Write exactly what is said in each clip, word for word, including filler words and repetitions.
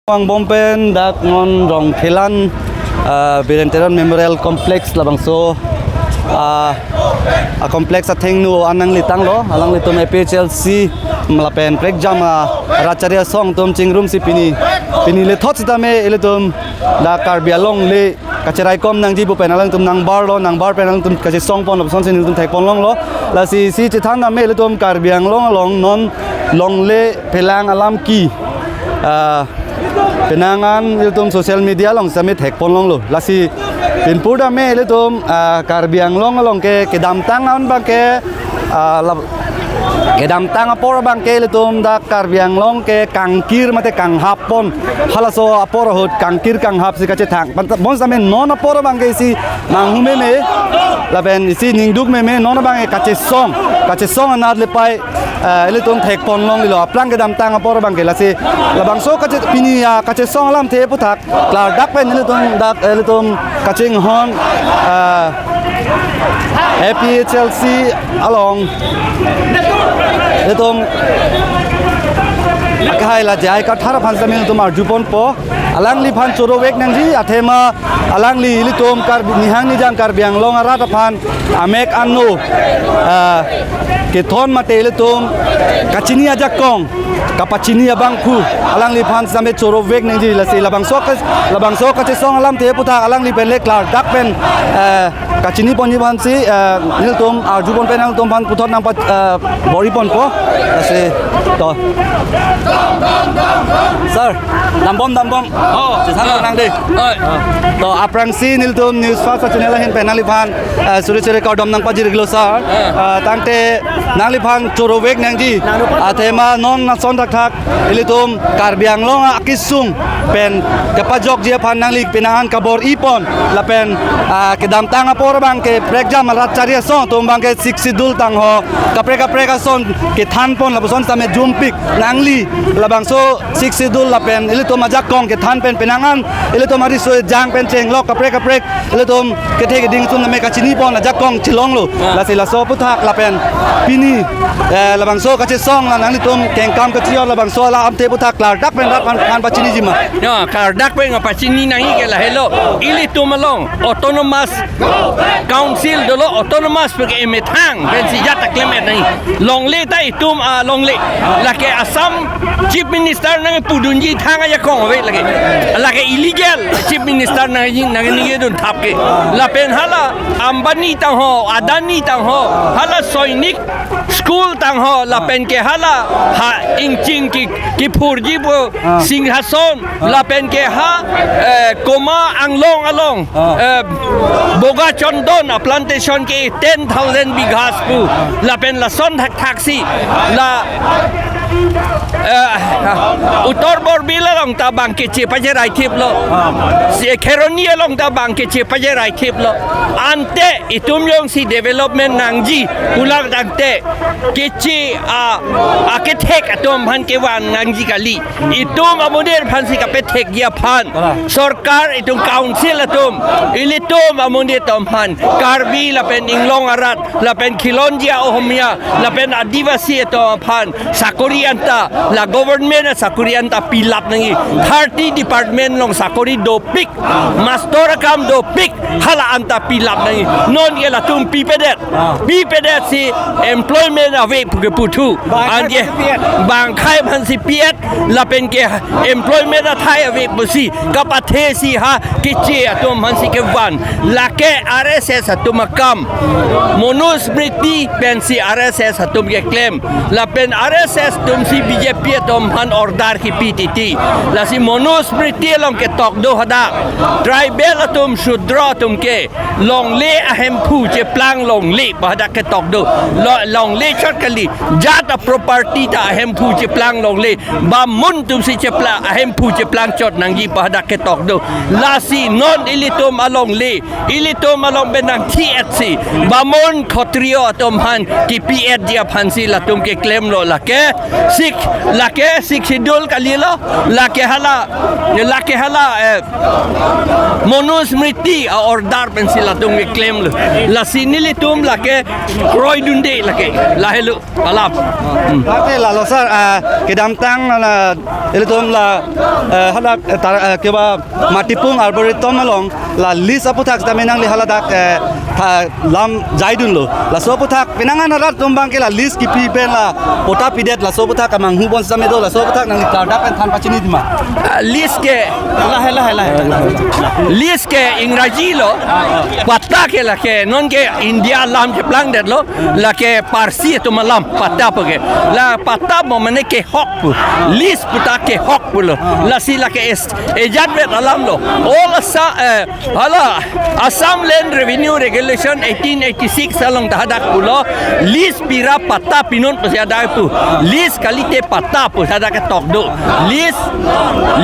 Angbong pen dak non Rongkhelan, ah, Biren Teron Memorial Complex labangso, ah, a complex athengno an nanglitanglo, alanglitum A P H L C lapen prekjam arat achari asong atum chingrumsi pini, pini lethot sitame ilitum dak Karbi Anglong le kacheraikom nangji pu pen alangtum nangbarlo, nangbar pen alangtum kachesongpon lapuson si nelitum thekponlonglo. Lasi isi chethan tame ilitum Karbi Anglong along non longle phelang alam ke, ah, penang an ilitum social media along sitame thekponlonglo. Lasi pinpur tame ilitum, ah, Karbi Anglong along ke kedamtang an abang ke, ah, lab-, kedamtang apor abang ke ilitum dak Karbi Anglong ke kangkir mate kanghappon, halaso apor ahut kangkir kanghap si kachethang. Bang-, bonsitame non apor abang ke isi manghu meme lapen isi ningduk meme, non abang ke kachesong, kachesong anat lepai, eh, ilitum thekponlonglelo aphrang kedamtang apor abang ke. Lasi labangso kache-, pini, ah, kachesong alamthe aphuthak klardak pen ilitum dak, eh, ilitum kachinghon, ah, A P H L C along ilitum akehai la J I Kathar aphan sitame ilitum arjuponpo. Alangliphan chorovek nangji, athema alangli ilitum Karbi, nihang nijang Karbi Anglong arat aphan amek ano, ah, kethon mate ilitum kachini ajakong kapachini abangphu alangliphan sitame chorovek nangji. Lasi labangso ke, labangso kachesong alamthe aphuthak alangli pen le klardak pen, eh, kachiniponji aphansi, eh, nelitum arjupon pen nangtum aphan puthot nangpa, eh, bor-iponpo. Lasi to. Sir, dambom, dambom. Oh, chethan, ah, nang dei. Oi. To aphrangsi nelitum News Fast channel ahin pen nangliphan, eh, suri suri kardom nangpajir-iklo sir. Ah. Eh, tangte nangliphan chorovek nangji. Athema non lason thakthak ilitum Karbi Anglong akesung pen kepajokji aphan nangli penang an kabor-ipon lapen, ah, kedamtang apor abang ke prekjam arat achari asong atum abang ke Sixth Schedule tangho, kaprek kaprek ason kethanpon lapuson sitame jumpik nangli labangso Sixth Schedule lapen ilitum ajakong kethan pen penang an ilitum ariso ejang pen chenglok kaprek kaprek ilitum kethe keding atum name kachinipon ajakong chelonglo. Ah. Lasi laso aphuthak lapen pini, eh, labangso kachesong la nanglitum kengkam kachior labangso alamthe aphuthak klardak pen rat aphan, aphan pachiniji ma? Ya, klardak pen pachini nangji ke lahelo. Ilitum along autonomous council dolo, autonomous pen ke emethang pensi jat ta klem-et nangji. Longle ta itum alongle. Lake Assam Chief Minister nangpudunji thang ajakong ave lake. Lake illegal Chief Minister nangji, nangningjedun thap ke. Lapen hala Ambani tangho, Adani tangho, hala Sainik School tangho, lapen ke hala ha ingching ke, kephurji pu, ah, Singhason, ah, lapen ke ha, eh, Koma Anglong along, ah, eh, Boga Chondon a plantation ke ten thousand bighas pu, lapen lason thakthaksi la, eh, Uttar Borbil along ta bang kechepajerai thiplo. Ah. Si Kheroni along ta bang kechepajerai thiplo. Ante itum jongsi development nangji pulang tangte keche a, akethek atum aphan kevan nangji kali. Itum amonit aphansi kapethekji aphan. Kalang. Sorkar itum council atum, ilitum amonit atum aphan, Karbi lapen Inglong arat, lapen Khilonjia Ohomia, lapen Adivasi atum aphan sakori anta, la government asakori anta pilap nangji. Thirty department along sakori dopik, master akam dopik, hala anta pilap nangji. Non ke latum pipedet. Ah. Pipedet si employment ave pu ke puthu. Bang anke pi-et. Bang akhai aphansi pi-et, lapen ke employment athai ave pusi kapathesi ha keche atum aphansi kevan. Lake R S S atum akam. Manusmriti pensi R S S atum keklem. Lapen R S S atumsi B J P atum aphan order kipi titi. Lasi Manusmriti along ketok do hadak. Tribal atum, Shudra atum ke longle ahemphu cheplang longle pu hadak ketok do. Lo-, longle chot kali. Jat a property ta ahemphu cheplang longle. Bamun atumsi cheplang, ahemphu cheplang chot nangji pu hadak ketok do. Lasi non ilitum alongle, ilitum along pen nangthi-etsi, Bamun Khotrio atum aphan kipi-etji aphansi latum keklemlo lake. Six, lake Sixth Schedule kalilo, la Ke hala, lake hala, eh, Manusmriti a-order pensi latum keklemlo. Lasi nelitum lake kroidunde lake. Lahelo alam. Hmm. Lake lalo sir, ah, kedamtang la, ilitum la, eh, hala, eh, tar-, eh, keba Matipung Arboretum along la lease aphuthak sitame nangli haladak, eh, tha-, lam jaidunlo. Laso aphuthak penang an arat atum abangke la lease kipi pen la patta pidet, laso aphuthak amanghu bonsitame do, laso aphuthak nangli klardak pen than pachini dima. Ah, lease ke, lahe, lahe, lahe. Lease ke Ingraji lo, patta ke lake, non ke India alam cheplangdetlo, lake Parsi atum alam, patta pu ke. La patta mo mane kehok pu. Lease pu ta kehok pulo. Lasi lake es-, ejatvet alam lo. All Assa-, eh, hala Assam Land Revenue Regulation eighteen eighty-six along ta hadak pulo, lease pi ra patta pinon pusi hadak pu. Lease kalite patta pu hadak ketok do. Lease,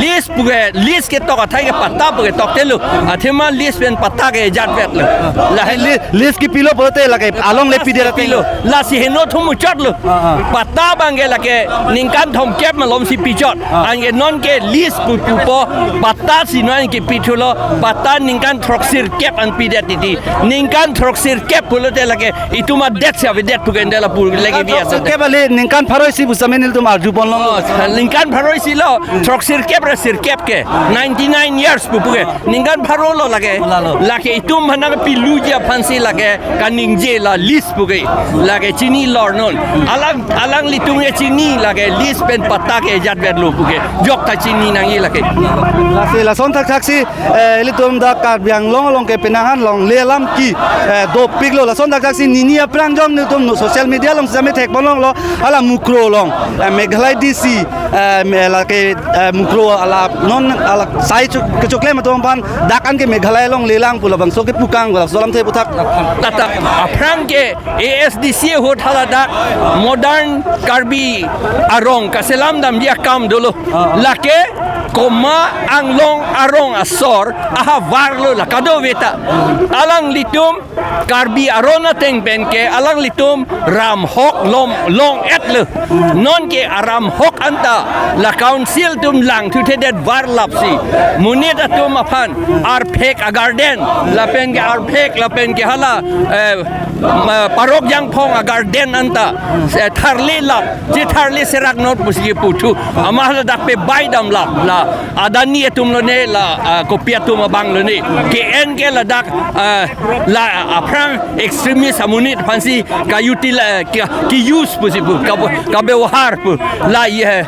lease pu ke, lease ketok athai ke patta pu ketok telo. Athema lease pen patta ke ejatvetlo. Lahe lease, lease kipilo pulote lake alongle pidet pilo. Lasi heno thum muchotlo. Ah, ah. Patta abangke lake ningkan thomkep malomsi pichot. Ah. Anke non ke lease pu pupo, patta si non kipithulo, patta ningkan throksirkep an pidet titi. Ningkan throksirkep pulote lake itum adet si avedet pu ke ende lapu lake biasa. Throksirkep ale ningkan pharo isi pu sitame nelitum arju ponlong. Oh, ningkan pharo isi lo, throksirkep ra sirkep ke, ninety-nine years pu pu ke. Ningkan pharo lo lake. Lalo. Lake itum aphan nangpiluji aphansi lake kaningje la lease pu ke. Lake chini lor non. Alang, alanglitum ke chini lake lease pen patta ke ejatvetlo pu ke. Jok ta chini nangji lake. Lasi lason thakthaksi, eh, ilitum dak Karbi Anglong along ke penang an longle alam ke, eh, dopiklo. Lason thakthaksi nini aphrang jong nelitum no social media along sitame thek ponlonglo. Hala Mukroh along, eh, Meghalaya D C, eh, me-, lake, eh, Mukroh hala non hala sai chu-, kechoklem atum aphan dak an ke Meghalaya alongle lang pu labangso kepu kang, labangso alamthe puthak. Tata aphrang ke A S D C ahut haladak modern Karbi arong kaselam damji akam dolo. Lake komat Anglong arong asor ahavar lo la kadokave ta. Alanglitum Karbi aron ateng pen ke alanglitum ramhok lom long-etlo. Non ke aramhok anta la council atum langthuthedet varlapsi monit atum aphan arphek agarden lapen ke arphek lapen ke hala, eh, ma-, parok jangphong agarden anta, eh, tharlelap, chetharle serak not pusi puthu. Amat ladak pe bai damlap la Adani atum lone la, ah, kopi atum abang lone. Ke-en ke ladak, ah, la aphrang extremist amonit aphansi ka-utilize, ka, ka-use pusi pu, ka, kabyavahar pu. La ye,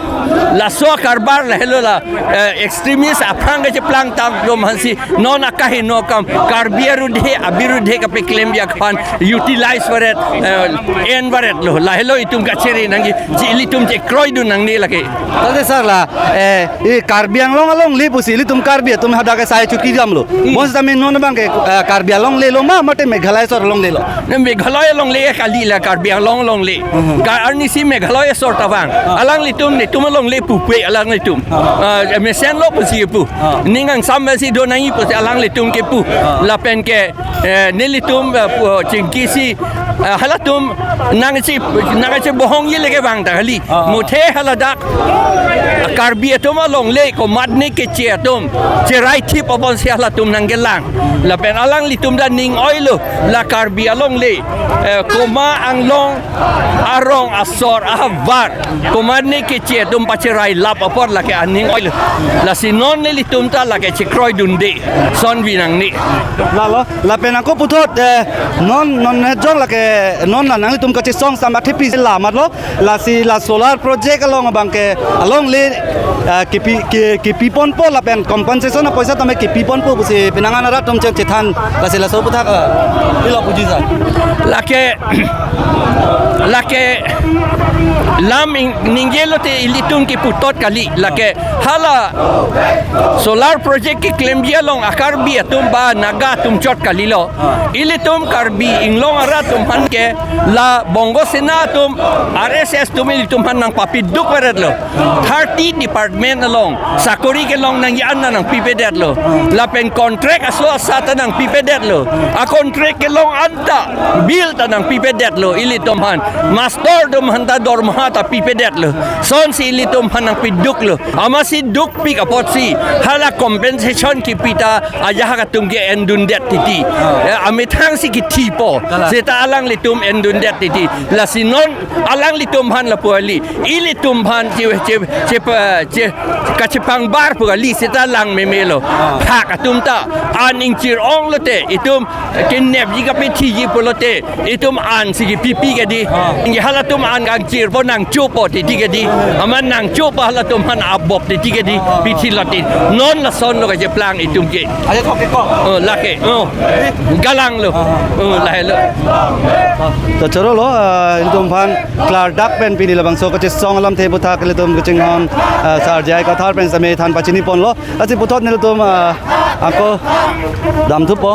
laso karbar lahelo la, eh, extremist aphrang kacheplang tang atum aphansi non akaheno akam Karbi arudhe, abirudhe kapeklemji aphan utilize varet, eh, en varetlo. Lahelo itum kachere nangji, ji ilitum chekroidun nangne lake. Tangte sir la, eh, e Karbi Anglong alongle pusi ilitum Karbi atum hadak ke sai chotki damlo. Hmm. Bonsitame non abangke, eh, Karbi alongle lo ma, mate Meghalaya asor alongle lo? Ne Meghalaya alongle kali la Karbi Anglong alongle. Hmm. Ka arnisi Meghalaya asor ta vang. Ah. Alanglitum netum alongle pupe alanglitum. Ah. Ah, mesenlo pusi pu. Ah. Ning angsam si do nangji pusi alanglitum kepu. Ah. Lapen ke, eh, nelitum, eh, pu, chingkisi, eh, halatum nangsi, nangsi bohong ji leke vang ta kali. Ah. Muthe haladak Karbi atum alongle komatne keche atum cherai thip apotsi halatum nangkelang. Lapen alanglitum ta ning oilo la Karbi alongle, eh, komat Anglong arong asor ahavar komatne keche atum pacherai lap apot lake aning oilo. Lasi non nelitum ta lake chekroidunde, sonvi nangne. Lalo, lapen ako puthot, eh, non, non jong lake, non la nanglitum kachesong sama thepi si la matlo, lasi la solar project along abangke alongle, eh, kipi, ki, kipi ponpo lapen compensation apoisa tame kipi ponpo pusi penang an arat atum che-, chethan, lasi laso puthak, eh, pilo puji sa. Lake, lake lam ing-, ningje lote ilitum kipu tot kali, lake hala solar project keklemji along a-Karbi atum ba Naga atum chot kalilo. Ah. Ilitum Karbi Anglong arat atum aphan ke la Bongo Sena atum, R S S atum ilitum aphan nangpapiduk varetlo. Thirty department along sakori kelong nangji an ta nangpipedetlo. Lapen contract aso asa ta nangpipedetlo. A-contract kelong anta bill ta nangpipedetlo ilitum. aphan, master atum aphan ta dormaha ta pipedetlo. Sonsi ilitum aphan nangpiduklo. Amatsi dukpik apotsi hala compensation kipi ta ajahak atum ke-endundet titi. Eh, amethang si kithipo. Kalang. Seta alanglitum endundet titi. Lasi non alanglitum aphan lapu kali. Ilitum aphan che, che, che, che, kachepangbar pu kali seta lang memelo. Ah. Phak atum ta an ingchir-ong lote, itum kenepji kapethiji pulote, itum ansi kipipi kedi. Ah. Ingke halatum an kangchirpo nangchopo titi kedi. Amat nangchopo halatum aphan abop titi kedi. Ah. Pithi lote. Non lasonlo kacheplang itum ke. Aja thok ke ko. Oh, lake. Oh. Galanglo. Ah. Oh, lahelo. To chorolo, ah, ilitum aphan klardak pen pini labangso kachesong alamthe aputhak ilitum kachinghon, ah, Sar J I Kathar pen sitame than pachiniponlo. Lasi puthot nelitum, ah, ako damthupo.